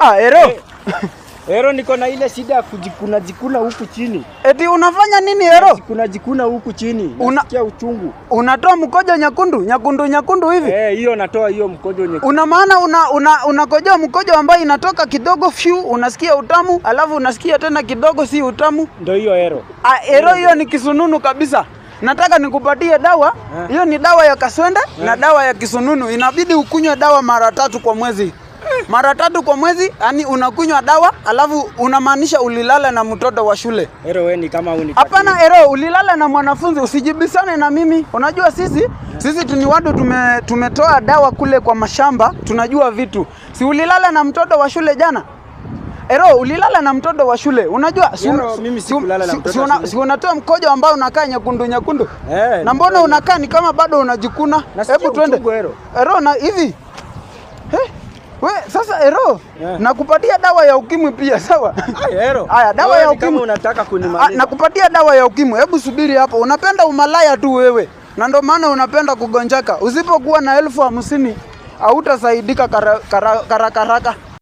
Ah, Ero. Ero, niko na ile shida ya kujikuna jikuna huku chini. Eti unafanya nini Ero? Jikuna jikuna huku chini. Nasikia uchungu. Unatoa mkojo nyekundu, nyekundu nyekundu hivi? Eh, hiyo natoa hiyo mkojo nyekundu. Una maana unakojoa mkojo ambayo inatoka kidogo fyu, unasikia utamu, alafu unasikia tena kidogo si utamu. Ndio hiyo Ero. Ah, Ero, hiyo ni kisununu kabisa. Nataka nikupatie dawa. Hiyo ni dawa ya kaswende na dawa ya kisununu. Inabidi ukunywe dawa mara tatu kwa mwezi. Mara tatu kwa mwezi, yani unakunywa dawa alafu unamaanisha ulilala na mtoto wa shule. Ero, wewe ni kama unipatie. Hapana Ero, ulilala na mwanafunzi, usijibisane na mimi. Unajua sisi ni watu tumetoa dawa kule kwa mashamba, tunajua vitu. Si ulilala na mtoto wa shule jana? Ero, ulilala na mtoto wa shule. Unajua si, Ero, mimi sikulala na mtoto wa shule. Si unatoa mkojo ambao unakaa nyekundu nyekundu. Eh, na mbona unakaa ni kama bado unajikuna? Nasikia Hebu twende. uchungu, Ero. Ero, na hivi. Eh? We, sasa Ero, nakupatia dawa ya ukimwi pia, sawa? Ai, Ero. Haya, dawa Wewe ya ni kama ukimwi. unataka Ah, kunimaliza. nakupatia dawa ya ukimwi. Hebu subiri hapo. Unapenda umalaya tu wewe, na ndio maana unapenda kugonjeka. Usipokuwa na 50,000 hautasaidika karaka.